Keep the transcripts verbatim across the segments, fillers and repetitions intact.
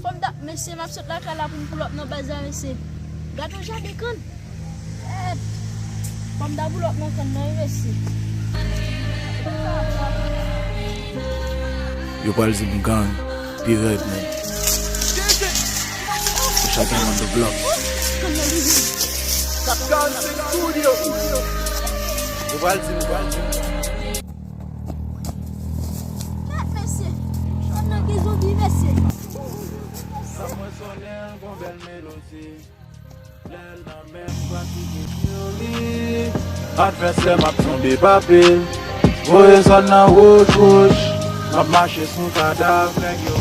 Fò m ta, mesye, m ap sot lakay la pou m pull up nan baz la, mesye. Gad yon jaden kann. Kèt. Fò m ta pull up nan kann nan, wi, mesye. Yo pral di m gang, pi rèd, men. Chacun on the block. Yo pral di m gang. Gad mesye, kòm nan gen zonbi mesye. Sa mwen sonnen gon bèl melodi. Lè l nan men m pratike teori. Advèsè m ap tonbe pa pil. Voye zòn nan wouj wouj. M ap mache sou kadav nèg yo.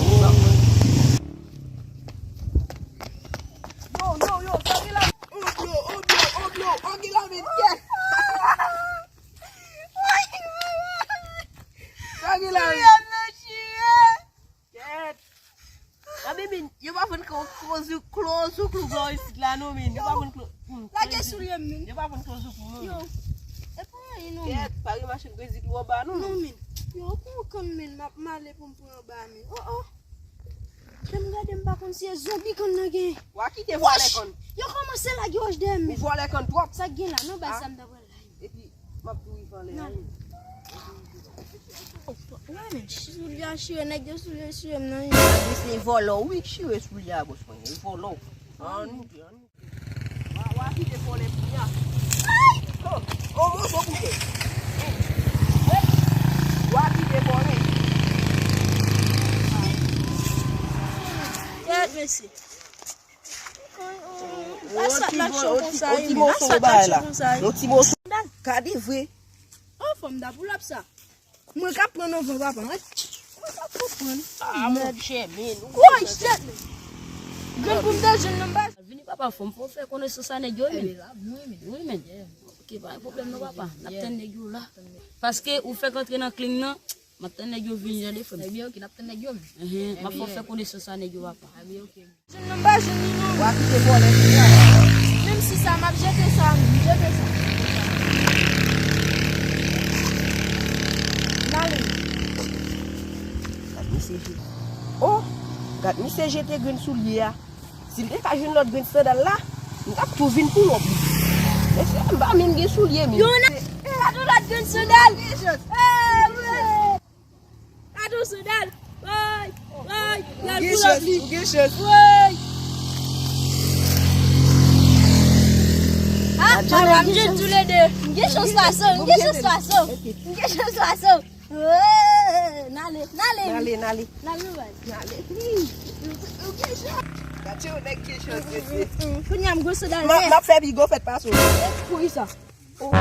Yo, yo, yo, sa gen la. Oblo, oblo, oblo, oblo, gen la men kè. Sa gen la men. Kèt. Abibi, yo pa vann klo, klo, klo, klo, klo, klo isit la non, men. Yo pa vann klo. Hmm, lage soulye m, men. Yo pa vann klo, klo, klo. Yo. E pa anyen non, men. Kèt, pa gen machin klo isit ou anba non, non, men. Yo, pran kann, men, m ap male pou m pran anba, men. Oh, oh. Lè m gade, m pa konn si e zonbi kann nan gen. Wa kite vòlè kann. Yo kòmanse lage wòch dèyè m, men. Ou vòlè kann twòp. Sa k gen la, non, bay sa m ta pral la. Epi, m ap tou rive anlè a wi. Wi men, soulye a chire, nèg yo soulye chire m nan wi. Misye vòlò wi, chire soulye a bòs mwen, e vòlò. Ann, ann. Wa, wa kite vòlè kounye a. Oh, oh, moso bouke. Wa kite vòlè. Kèt mesye. Yon ti mo-, yon ti, yon ti moso bagay la. Yon ti moso. Gade vre. Oh, fò m ta pull up sa. Mwen k ap pran nan van papa. Mwen k ap pran. Ah, monchè, men. Woy, shit. Grenn pou m te jwenn nan baz. Vini papa, fò m fè konesans a nèg yo, men. Wi, men. Ok, pa gen pwoblèm non, papa. N ap tann nèg yo la. Paske ou fèk antre nan kling nan, m ap tann nèg yo vini, tande, frè m. Ebyen, ok, n ap tann nèg yo, men. Enhen, m ap fè konesans a nèg yo, papa. Ebyen, ok. Jwenn nan m pa jwenn li non. W a kite vòlè kounye a. Menm si sa m ap jete sa, m jete sa. M ale. Gad misye jete. Oh, gad misye jete grenn soulye a. Si m te ka jwenn lòt grenn sandal la, m t ap tou vin pou lòt. Mesye, m pa menm gen soulye, men. Yo, nan, gad yon lòt grenn sandal. Eh, wi. Gad yon sandal. Woy, woy, y al pou lòt li. Ou gen chans. Woy. Ah, m gen chans toulede. M gen chans fason, m gen chans fason. M gen chans fason. Woy, n ale, n ale. N ale, n ale. N ale, baz. N ale. Ou gen chans. Gade yon nèg gen chans, mesye. Kounye a m gwo sandal. M ap fè pi gwo fèt pase w. Poukisa? Oh,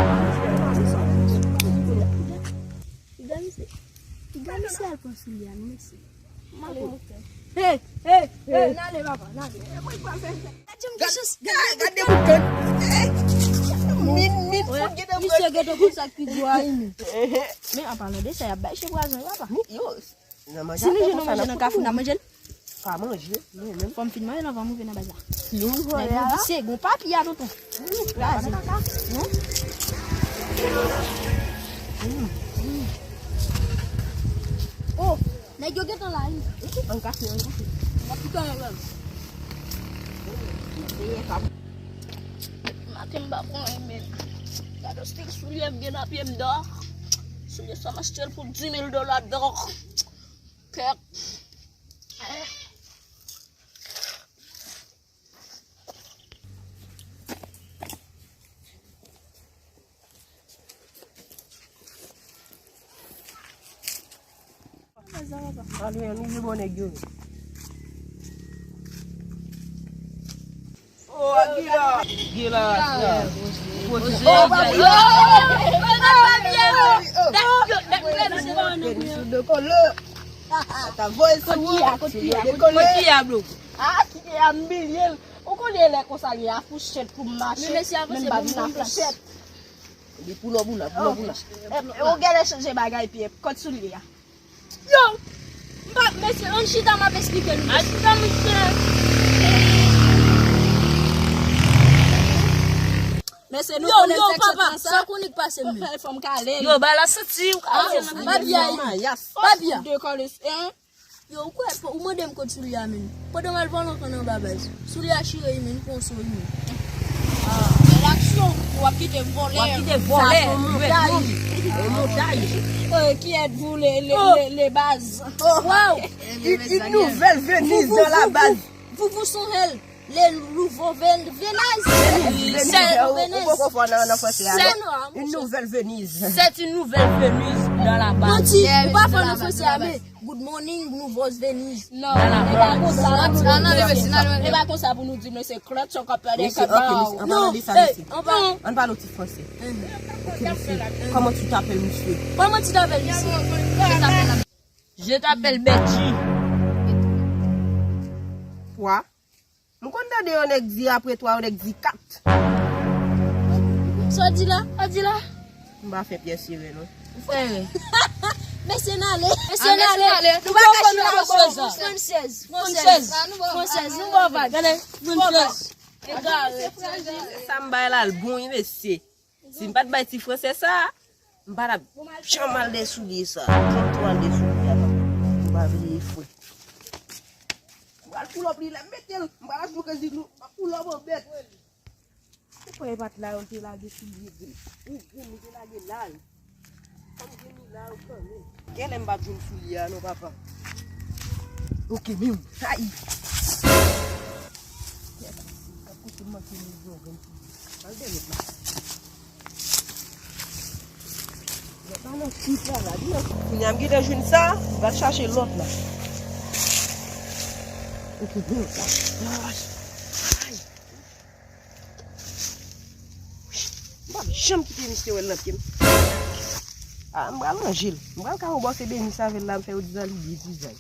piga misye. Piga misye al pran soulye a, non, mesye. Hey, hey, hey, n ale, papa, n ale. Gad, gad, gad de bout kann. Hey. Min, min, fout gen de bout. Misye gen tan konsa ki gwo a, wi. Men an palan de sa, y ap bay chen pwazon, wi, papa. Yo, nan manje. Si nou jwenn yon manje nan kafou, n ap manje l. Pa manje, mwen menm. Fò m fin manje l anvan m rive nan baz la. Si w vòlè a la. Nèg yo visye, gon papi a tonton. Kraze. Non? Oh, nèg yo gentan la wi. Ann kase, ann kase. M ap kite anlè. Maten m pa pran anyen men. Gade stil soulye m gen nan pye m dò. Soulye sa m achte l pou dis mil dola dò. Kèk. Ale, ann rive bò nèg yo. Oh, Gila! Gila! Oh, papi! Denis sou de kolo! Sa ta voye sou ou! Kot ki a, bro? Ah, kite a m bilye l. Ou konnen lè konsa gen a fouchèt pou m mache, men m pa vin a fouchèt. Li pou lò, pou lò, pou lò, pou lò. Ou genlè chanje bagay, Pyè. Kot soulye a? Yo! M pa, mesye, ann chita, m ap esplike nou. Al chita, mesye. Mesye, nou konnen sèks sa. Sa konik pase m. Fè fò m kale. Yo, ba la santi, ou ka. Papi a. Papi a. De kòlè, hein? Yo, ou kwè, ou mande m kot soulye a, men. Pandan m al vòlè ankò nan anba baz. Soulye a chire, men, m pran sou, men. Bèl aksyon, w ap kite vòlè. W ap kite vòlè. Yon montaj. Kiyès vous les, les, les, les baz? Waw! Une nouvelle Venise dans la base. Vous, vous sont hell. Les nouveaux Venise. Venise, ou poko fò nan nan fransè a. Une nouvelle Venise. C'est une nouvelle Venise dans la base. Manti, ou pa fò nan fransè a, men good morning, nouveaux Venise. Non, e pa konsa. E pa konsa pou nou di, men se klòt, se kapè de kapè. Non, ann pale ti fransè. Ann pale ti fransè. Ok, mesye. Comment tu t'appelles, monsieur? Comment tu t'appelles, monsieur? Je t'appelle Benji. Twa. M konn tande yon nèg di apre twa, yon nèg di kat. Sa w di la? Sa w di la? M pa fè pyès erè non. Mesye n ale. Mesye n ale. Nou pa ka chita ankò. Fransèz. Fransèz. Fransèz. Nou ba w vag. Gade. Fransèz. Egare. Sa m bay la l bon wi mesye. Si m pa t bay ti fransè sa, m pa t ap janm al dèyè soulye sa. Janm tou al dèyè soulye a non. M pa vle fwe. M pral pull up li lè m mete l. M pral achte yon kazin nou. M ap pull up an bèt. Ou kwè e pa t la yo te lage soulye gri. Ou gri ou te lage la yo. Kòm gri la yo kanmenm. Genlè m pa t jwenn soulye a non papa. Ok menm. Ay. Kote manke nou jògèn. Al dèyè lòt la. Lòt la nan chif la la. Kounye a m gentan jwenn sa, m pral chache lòt la. Ok, bon sa. Ay. M p ap janm kite misye wè l nan pye m. Ah, m pral ranje l. M pral ka wè bò se Benise avè l la, m fè yo dizan li byen dizan.